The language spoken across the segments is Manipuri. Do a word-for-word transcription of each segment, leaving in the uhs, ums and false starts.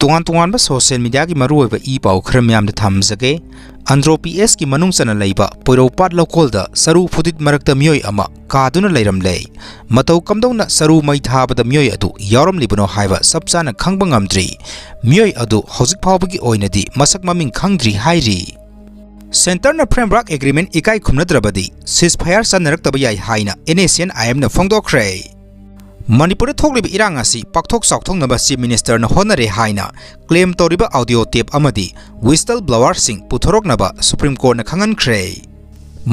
ꯇꯣꯉꯥꯟ ꯇꯣꯉꯥꯟꯕ social mediaꯒꯤ ꯃꯔꯨꯑꯣꯏꯕ ꯏ ꯄꯥꯎ ꯈꯔ ꯃꯤꯌꯥꯝꯗ ꯊꯝꯖꯒꯦ꯫ ꯑꯟꯗ꯭ꯔꯣ P Sꯀꯤ ꯃꯅꯨꯡ ꯆꯟꯅ ꯂꯩꯕ ꯄꯣꯏꯔꯧꯄꯥꯠ ꯂꯧꯀꯣꯜꯗ ꯆꯔꯨ ꯐꯨꯗꯤꯠ ꯃꯔꯛꯇ ꯃꯤꯑꯣꯏ ꯑꯃ ꯀꯥꯗꯨꯅ ꯂꯩꯔꯝꯂꯦ꯫ ꯃꯇꯧ ꯀꯝꯗꯧꯅ ꯆꯔꯨ ꯃꯩ ꯊꯥꯕꯗ ꯃꯤꯑꯣꯏ ꯑꯗꯨ ꯌꯥꯎꯔꯝꯂꯤꯕꯅꯣ ꯍꯥꯏꯕ ꯆꯞ ꯆꯥꯅ ꯈꯪꯕ ꯉꯝꯗ꯭ꯔꯤ꯫ ꯃꯤꯑꯣꯏ ꯑꯗꯨ ꯍꯧꯖꯤꯛ ꯐꯥꯎꯕꯒꯤ ꯑꯣꯏꯅꯗꯤ ꯃꯁꯛ ꯃꯃꯤꯡ ꯈꯪꯗ꯭ꯔꯤ ꯍꯥꯏꯔꯤ꯫ Centreꯅ framework agreement ꯏꯀꯥꯏ ꯈꯨꯝꯅꯗ꯭ꯔꯕꯗꯤ ceasefire ꯆꯠꯅꯔꯛꯇꯕ ꯌꯥꯏ ꯍꯥꯏꯅ NSCN-IMꯅ ꯐꯣꯡꯗꯣꯛꯈ꯭ꯔꯦ꯫ ꯃꯅꯤꯄꯨꯔꯗ ꯊꯣꯛꯂꯤꯕ ꯏꯔꯥꯡ ꯑꯁꯤ ꯄꯥꯛꯊꯣꯛ ꯆꯥꯎꯊꯣꯛꯅꯕ Chief Ministerꯅ ꯍꯣꯠꯅꯔꯦ ꯍꯥꯏꯅ claim ꯇꯧꯔꯤꯕ audio tape ꯑꯃꯗꯤ whistleblowerꯁꯤꯡ ꯄꯨꯊꯣꯔꯛꯅꯕ Supreme Courtꯅ ꯈꯪꯍꯟꯈ꯭ꯔꯦ꯫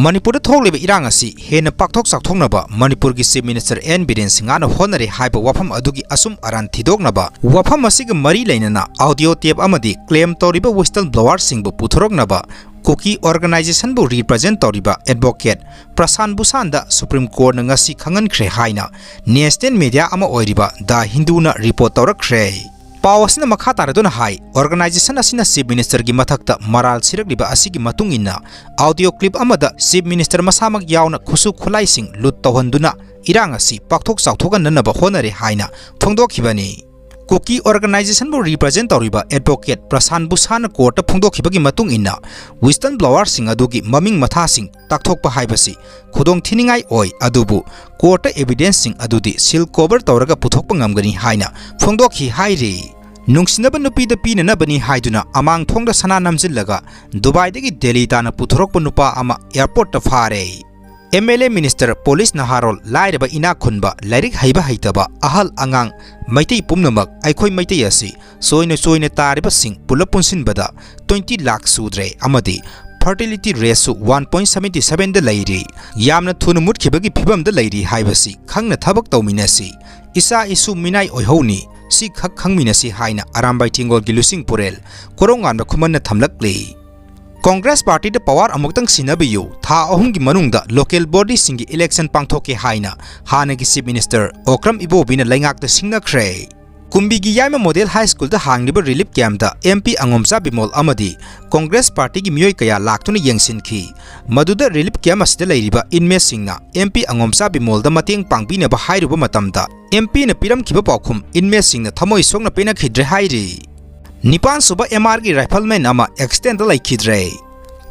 ꯃꯅꯤꯄꯨꯔꯗ ꯊꯣꯛꯂꯤꯕ ꯏꯔꯥꯡ ꯑꯁꯤ ꯍꯦꯟꯅ ꯄꯥꯛꯊꯣꯛ ꯆꯥꯎꯊꯣꯛꯅꯕ ꯃꯅꯤꯄꯨꯔꯒꯤ Chief Minister N ꯕꯤꯔꯦꯟ ꯁꯤꯡꯍꯅ ꯍꯣꯠꯅꯔꯦ ꯍꯥꯏꯕ ꯋꯥꯐꯝ ꯑꯗꯨꯒꯤ ꯑꯆꯨꯝ ꯑꯔꯥꯟ ꯊꯤꯗꯣꯛꯅꯕ ꯋꯥꯐꯝ ꯑꯁꯤꯒ ꯃꯔꯤ ꯂꯩꯅꯅ audio tape ꯑꯃꯗꯤ claim ꯇꯧꯔꯤꯕ whistleblowerꯁꯤꯡꯕꯨ ꯄꯨꯊꯣꯔꯛꯅꯕ ꯀꯨꯀꯤ organizationꯕꯨ represent ꯇꯧꯔꯤꯕ advocate ꯄ꯭ꯔꯁꯥꯟ ꯚꯨꯁꯥꯟꯗ Supreme Courtꯅ ꯉꯁꯤ ꯈꯪꯍꯟꯈ꯭ꯔꯦ ꯍꯥꯏꯅ national media ꯑꯃ ꯑꯣꯏꯔꯤꯕ The Hinduꯅ report ꯇꯧꯔꯛꯈ꯭ꯔꯦ꯫ ꯄꯥꯎ ꯑꯁꯤꯅ ꯃꯈꯥ ꯇꯥꯔꯗꯨꯅ ꯍꯥꯏ, organization ꯑꯁꯤꯅ Chief Ministerꯒꯤ ꯃꯊꯛꯇ ꯃꯔꯥꯜ ꯁꯤꯔꯛꯂꯤꯕ ꯑꯁꯤꯒꯤ ꯃꯇꯨꯡ ꯏꯟꯅ audio clip ꯑꯃꯗ Chief Minister ꯃꯁꯥꯃꯛ ꯌꯥꯎꯅ ꯈꯨꯠꯁꯨ ꯈꯨꯠꯂꯥꯏꯁꯤꯡ loot ꯇꯧꯍꯟꯗꯨꯅ ꯏꯔꯥꯡ ꯑꯁꯤ ꯄꯥꯛꯊꯣꯛ ꯆꯥꯎꯊꯣꯛꯍꯟꯅꯅꯕ ꯍꯣꯠꯅꯔꯦ ꯍꯥꯏꯅ ꯐꯣꯡꯗꯣꯛꯈꯤꯕꯅꯤ꯫ ꯀꯨꯀꯤ organizationꯕꯨ represent ꯇꯧꯔꯤꯕ advocate ꯄ꯭ꯔꯁꯥꯟ ꯚꯨꯁꯥꯟꯅ courtꯇ ꯐꯣꯡꯗꯣꯛꯈꯤꯕꯒꯤ ꯃꯇꯨꯡ ꯏꯟꯅ, whistleblowerꯁꯤꯡ ꯑꯗꯨꯒꯤ ꯃꯃꯤꯡ ꯃꯊꯥꯁꯤꯡ ꯇꯥꯛꯊꯣꯛꯄ ꯍꯥꯏꯕꯁꯤ ꯈꯨꯗꯣꯡ ꯊꯤꯅꯤꯡꯉꯥꯏ ꯑꯣꯏ, ꯑꯗꯨꯕꯨ courtꯇ evidenceꯁꯤꯡ ꯑꯗꯨꯗꯤ seal cover ꯇꯧꯔꯒ ꯄꯨꯊꯣꯛꯄ ꯉꯝꯒꯅꯤ ꯍꯥꯏꯅ ꯐꯣꯡꯗꯣꯛꯈꯤ ꯍꯥꯏꯔꯤ꯫ ꯅꯨꯡꯁꯤꯅꯕ ꯅꯨꯄꯤꯗ ꯄꯤꯅꯅꯕꯅꯤ ꯍꯥꯏꯗꯨꯅ ꯑꯃꯥꯡ ꯊꯣꯡꯗ ꯁꯅꯥ ꯅꯝꯁꯤꯜꯂꯒ ꯗꯨꯕꯥꯏꯗꯒꯤ ꯗꯦꯜꯂꯤ ꯇꯥꯅ ꯄꯨꯊꯣꯔꯛꯄ ꯅꯨꯄꯥ ꯑꯃ airportꯇ ꯐꯥꯔꯦ꯫ MLA, minister, police, ꯅꯍꯥꯔꯣꯜ, ꯂꯥꯏꯔꯕ ꯏꯅꯥꯛ ꯈꯨꯟꯕ, ꯂꯥꯏꯔꯤꯛ ꯍꯩꯕ ꯍꯩꯇꯕ, ꯑꯍꯜ ꯑꯉꯥꯡ, ꯃꯩꯇꯩ ꯄꯨꯝꯅꯃꯛ, ꯑꯩꯈꯣꯏ ꯃꯩꯇꯩ ꯑꯁꯤ ꯆꯣꯏꯅ ꯆꯣꯏꯅ ꯇꯥꯔꯤꯕꯁꯤꯡ ꯄꯨꯂꯞ ꯄꯨꯟꯁꯤꯟꯕꯗ twenty ꯂꯥꯈ ꯁꯨꯗ꯭ꯔꯦ ꯑꯃꯗꯤ fertility rateꯁꯨ one point seventy sevenꯗ ꯂꯩꯔꯤ꯫ ꯌꯥꯝꯅ ꯊꯨꯅ ꯃꯨꯠꯈꯤꯕꯒꯤ ꯐꯤꯕꯝꯗ ꯂꯩꯔꯤ ꯍꯥꯏꯕꯁꯤ ꯈꯪꯅ ꯊꯕꯛ ꯇꯧꯃꯤꯟꯅꯁꯤ꯫ ꯏꯆꯥ ꯏꯁꯨ ꯃꯤꯅꯥꯏ ꯑꯣꯏꯍꯧꯅꯤ꯫ ꯁꯤ ꯈꯛ ꯈꯪꯃꯤꯟꯅꯁꯤ ꯍꯥꯏꯅ ꯑꯔꯥꯝꯕꯥꯏ ꯊꯤꯡꯒꯣꯜꯒꯤ ꯂꯨꯆꯤꯡ ꯄꯨꯔꯦꯜ ꯀꯣꯔꯧꯉꯥꯟꯕ ꯈꯨꯃꯟꯅ ꯊꯝꯂꯛꯂꯤ꯫ Congress partyꯗ power ꯑꯃꯨꯛꯇꯪ ꯁꯤꯟꯅꯕꯤꯌꯨ, ꯊꯥ ꯑꯍꯨꯝꯒꯤ ꯃꯅꯨꯡꯗ local bodyꯁꯤꯡꯒꯤ election ꯄꯥꯡꯊꯣꯛꯀꯦ ꯍꯥꯏꯅ ꯍꯥꯟꯅꯒꯤ Chief Minister ꯑꯣꯀ꯭ꯔꯝ ꯏꯕꯣꯕꯤꯅ ꯂꯩꯉꯥꯛꯇ ꯁꯤꯡꯅꯈ꯭ꯔꯦ꯫ ꯀꯨꯝꯕꯤꯒꯤ ꯌꯥꯏꯃ Model High Schoolꯗ ꯍꯥꯡꯂꯤꯕ relief campꯇ MP ꯑꯉꯣꯝꯆꯥ Bimol ꯑꯃꯗꯤ Congress partyꯒꯤ ꯃꯤꯑꯣꯏ ꯀꯌꯥ ꯂꯥꯛꯇꯨꯅ ꯌꯦꯡꯁꯤꯟꯈꯤ꯫ ꯃꯗꯨꯗ relief camp ꯑꯁꯤꯗ ꯂꯩꯔꯤꯕ inmateꯁꯤꯡꯅ MP ꯑꯉꯣꯝꯆꯥ ꯕꯤꯃꯣꯜꯗ ꯃꯇꯦꯡ ꯄꯥꯡꯕꯤꯅꯕ ꯍꯥꯏꯔꯨꯕ ꯃꯇꯝꯗ, MPꯅ ꯄꯤꯔꯝꯈꯤꯕ ꯄꯥꯎꯈꯨꯝ inmateꯁꯤꯡꯅ ꯊꯃꯣꯏ ꯁꯣꯛꯅ ꯄꯦꯟꯅꯈꯤꯗ꯭ꯔꯦ ꯍꯥꯏꯔꯤ꯫ ꯅꯤꯄꯥꯟ ꯁꯨꯕ ꯑꯦꯝ ꯑꯥꯔꯒꯤ ꯔꯥꯏꯐꯜꯃꯦꯟ ꯑꯃ ꯑꯦꯛꯁꯤꯗꯦꯟꯗ ꯂꯩꯈꯤꯗ꯭ꯔꯦ꯫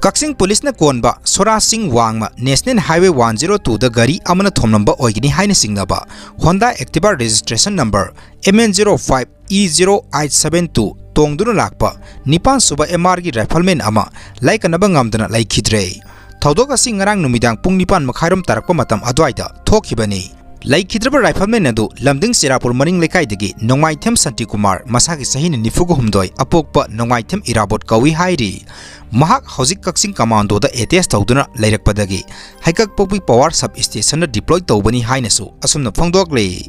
ꯀꯛꯆꯤꯡ ꯄꯨꯂꯤꯁꯅ ꯀꯣꯟꯕ ꯁꯣꯔꯥꯖ ꯁꯤꯡ ꯋꯥꯡꯃ ꯅꯦꯁꯅꯦꯜ ꯍꯥꯏꯋꯦ ꯋꯥꯟ ꯖꯤꯔꯣ ꯇꯨꯗ ꯒꯥꯔꯤ ꯑꯃꯅ ꯊꯣꯝꯂꯝꯕ ꯑꯣꯏꯒꯅꯤ ꯍꯥꯏꯅ ꯆꯤꯡꯅꯕ Honda Activa registration number M N zero five E zero eight seven two ꯇꯣꯡꯗꯨꯅ ꯂꯥꯛꯄ ꯅꯤꯄꯥꯟ ꯁꯨꯕ ꯑꯦꯝ ꯑꯥꯔꯒꯤ ꯔꯥꯏꯐꯜꯃꯦꯟ ꯑꯃ ꯂꯥꯏꯀꯠꯅꯕ ꯉꯝꯗꯅ ꯂꯩꯈꯤꯗ꯭ꯔꯦ꯫ ꯊꯧꯗꯣꯛ ꯑꯁꯤ ꯉꯔꯥꯡ ꯅꯨꯃꯤꯗꯥꯡ ꯄꯨꯡ ꯅꯤꯄꯥꯟ ꯃꯈꯥꯏꯔꯣꯝ ꯇꯥꯔꯛꯄ ꯃꯇꯝ ꯑꯗꯨꯋꯥꯏꯗ ꯊꯣꯛꯈꯤꯕꯅꯤ꯫ ꯂꯩꯈꯤꯗ꯭ꯔꯕ ꯔꯥꯏꯐꯜꯃꯦꯟ ꯑꯗꯨ ꯂꯝꯗꯤꯡ ꯆꯤꯔꯥꯄꯨꯔ ꯃꯅꯤꯡ ꯂꯩꯀꯥꯏꯗꯒꯤ ꯅꯣꯡꯃꯥꯏꯊꯦꯝ ꯁꯟꯇꯤꯀꯨꯃꯥꯔ, ꯃꯁꯥꯒꯤ ꯆꯍꯤꯅ ꯅꯤꯐꯨꯒ ꯍꯨꯝꯗꯣꯏ, ꯑꯄꯣꯛꯄ ꯅꯣꯡꯃꯥꯏꯊꯦꯝ ꯏꯔꯥꯕꯣꯠ ꯀꯧꯏ ꯍꯥꯏꯔꯤ꯫ ꯃꯍꯥꯛ ꯍꯧꯖꯤꯛ ꯀꯛꯆꯤꯡ ꯀꯃꯥꯟꯗꯣꯗ ꯑꯦꯇꯦꯁ ꯇꯧꯗꯨꯅ ꯂꯩꯔꯛꯄꯗꯒꯤ ꯍꯩꯀꯛꯄꯣꯛꯄꯤ ꯄꯋꯥꯔ ꯁꯕ ꯁ꯭ꯇꯦꯁꯟꯗ ꯗꯤꯄ꯭ꯂꯣꯏ ꯇꯧꯕꯅꯤ ꯍꯥꯏꯅꯁꯨ ꯑꯁꯨꯝꯅ ꯐꯣꯡꯗꯣꯛꯂꯤ꯫